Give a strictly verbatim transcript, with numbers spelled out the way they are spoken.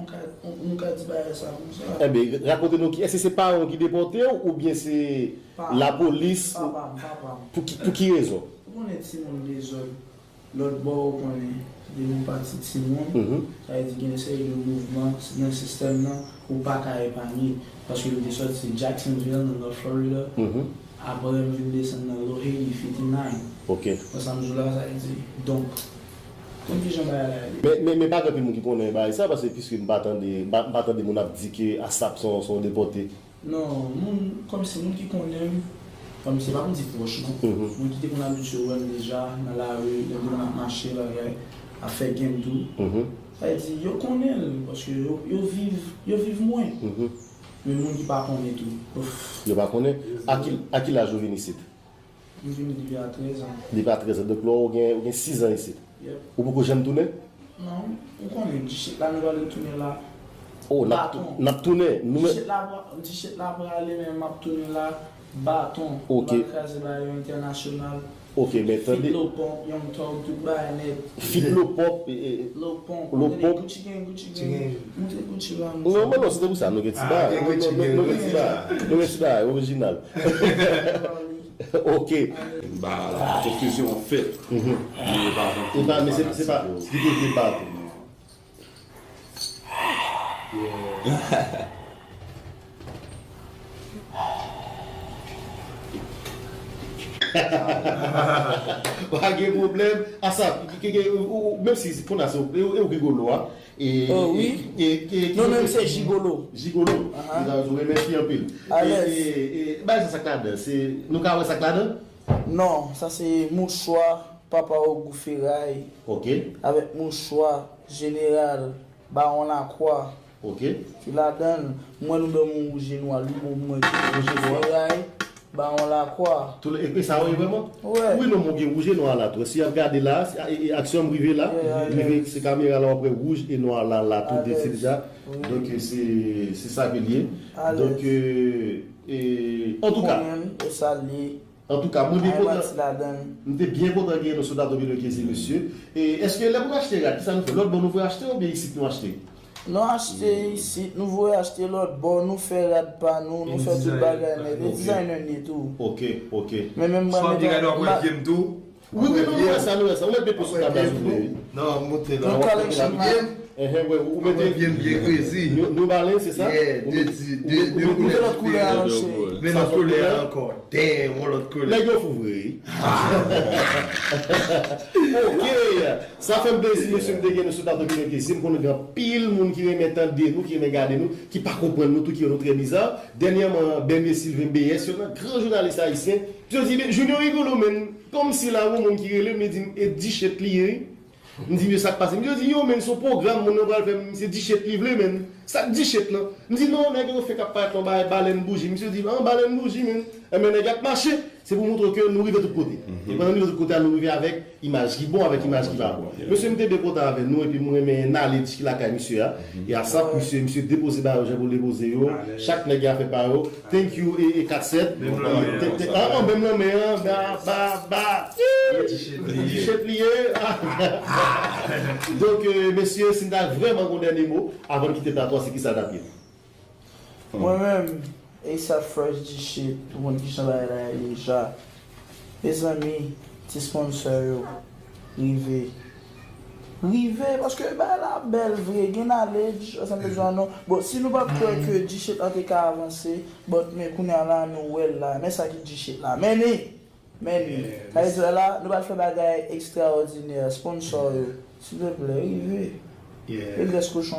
Nou ka, nou ka di bagay sa konsa. Enben, rakonte nou, ki, èske se paran w ki depòte w oubyen se lapolis? Papa m, papa m. Pou ki, pou ki rezon? Ou konnen timoun dezòd. Lòt bò, ou konnen, depi w pati timoun, sa vle di gen seri de mouvman nan sistèm nan, ou pa ka epanye. Paske nou te sòti Jacksonville, nan North Florida. Apre, m vin desann nan Low Haiti, fifty nine. Ok. Konsa m di w la, sa vle di. Donk, konn kijan bagay la ye. Men, men, men pa gen anpil moun ki konnen bagay sa, paske piske m pa tande, m pa, m pa tande moun ap di ke ASAP se yon, se yon depòte. Non, moun, kòmsi moun ki konnen m, kòmsi se pa pou di pwòch, non. Moun ki te konn abitye wè m deja nan lari, lè m te konn ap mache, bagay, ap fè game tou. Sa vle di, yo konnen l, paske yo, yo viv, yo viv mwen. Men moun ki pa konnen tou, ouf. Yo pa konnen. A ki, a ki laj ou vin isit? M vini depi a trèz an. Depi a trèz an. Donk, la, ou gen, ou gen sis an isit. Yep. Ou poko janm tounen? Non, ou konnen, dichit la, nou pral tounen la. Oh, n ap tou-, baton. N ap tounen. Nou men. Dichit la, pra-, dichit la prale, men m ap tounen la, baton. Ok. Nou pral kraze bagay yo entènasyonal. Ok, men tande. Fit Lil Pump, Young Thug, tout bagay nèt. Fit Lil Pump, e, e, Lil Pump, Lil Pump. Gucci Gang, Gucci Gang. Montre Gucci la, non, men non, se te pou sa, nou gen ti bagay. Nou, nou, nou, nou gen ti bagay. Nou gen ti bagay, orijinal. Ok. Ba, konfizyon an fèt. Men e pa janm. E pa, men se, se pa, li te vle baton. Pa gen pwoblèm. Asa, ke, ke, ou, ou, menm si, konn asa, e, e ou Rigolo a. E, oh, wi. E, e, e, non, men m se Jigolo. Jigolo. Aha. Ou renmen fi anpil. Alèz. E, e, e, bagay sa, sa k ladan? Se, nou ka wè sa k ladan? Non, sa se mouchwa papa Ogou Feray. Ok. Avèk mouchwa jeneral Bawon Lakwa. Ok. Ki ladan l, mwen nou ban m yon wouj e nwa, li bon pou mwen tou. Wouj e nwa. Feray, Bawon Lakwa. Tou le, e, e sa w ye vrèman? Wi. Wi, non, mwen gen wouj e nwa la tou. Si y ap gade la, si, e, e, aksyon m rive la, yeah, rive, alèz, se kamera la, w ap wè wouj e nwa la, la tou, alèz, deja. Wi. Donk, e, se, se sa ke l ye. Alèz. Donk, e, e, antouka. Konnen m, e sa l ye. Antouka, mwen byen kontan. M te byen kontan gen nou sou plato Billy Kezi, mesye. E èske lè pou nou achte rad, kisa nou fè? Lòt bò nou voye achte oubyen isit nou achte? Nou achte isit, nou voye achte lòt bò, nou fè rad pa nou, nou fè tout bagay nèt. E designer n ye tou. Ok, ok. Men menm mwen, sa w ap di rad w ap wè vye m tou? Wi, wi, non, nou wè sa, nou wè sa. Ou mèt met pòs sou tab la, souple. Non, monte la. Tout collection la. Enhen, wè, ou mete. Byen, byen krezi. New, New Balance, se sa? Yeah, de, de, de, de koulè diferan. Men lòt koulè a, mesye. Men lòt koulè a ankò. Damn, yon lòt koulè. Nèg yo fou vre, wi. Ok. Sa fè m plezi, mesye, m te gen nou sou plato Billy Kezi. M konnen gen anpil moun ki renmen tande nou, ki renmen gade nou, ki pa konprann nou tou, ki wè nou trè biza. Dènyèman, Bèmye Sylvain B S, youn nan gran jounalis ayisyen, misye di, "Men, Junior Rigolo, men, kòmsi la, yon moun ki rele m, li di m, e dichèt li ye, wi." M di, "Mesye, sa k pase?" Misye di, "Yo, men, se yon pwogram moun nan pral fè, misye dichèt li vle, men. Sa k dichèt lan?" M di, "Non, nèg yo fèk ap parèt yon bagay balèn bouji." Misye di, "An, balèn bouji, men. Enben, nèg ap mache." Se pou montre ke nou rive tout kote. E pandan nou rive tout kote a, nou rive avèk imaj ki bon, avèk imaj ki pa bon. Mesye, m te byen kontan avè nou, epi m renmen knowledge ki lakay misye a. E ASAP, misye, misye depoze bagay yo jan pou l depoze yo. Chak nèg gen afè pa yo. Thank you, e, e kat sèt. Menm nan men an, an, menm nan men an, ba, ba, ba. T-shirt li ye. Donk, e, mesye, si n ta vrèman gon dènye mo, avan n kite plato a, se kisa l t ap ye? Mwen menm, ASAP Fresh Dichit, ou konn kijan bagay la ye deja. Mezanmi, ti sponsor yo, rive. Rive, paske bagay la bèl vre, gen knowledge, sa m bezwen non. Bon, si nou pa t kwè ke Dichit lan te ka avanse, but men kounye a la, nou wè l la, men sa ki Dichit la. Men li! Men li. Sa vle di la, nou pral fè bagay ekstraòdinè. Sponsor yo, silvouplè, rive. Yes. Eldès Kochon.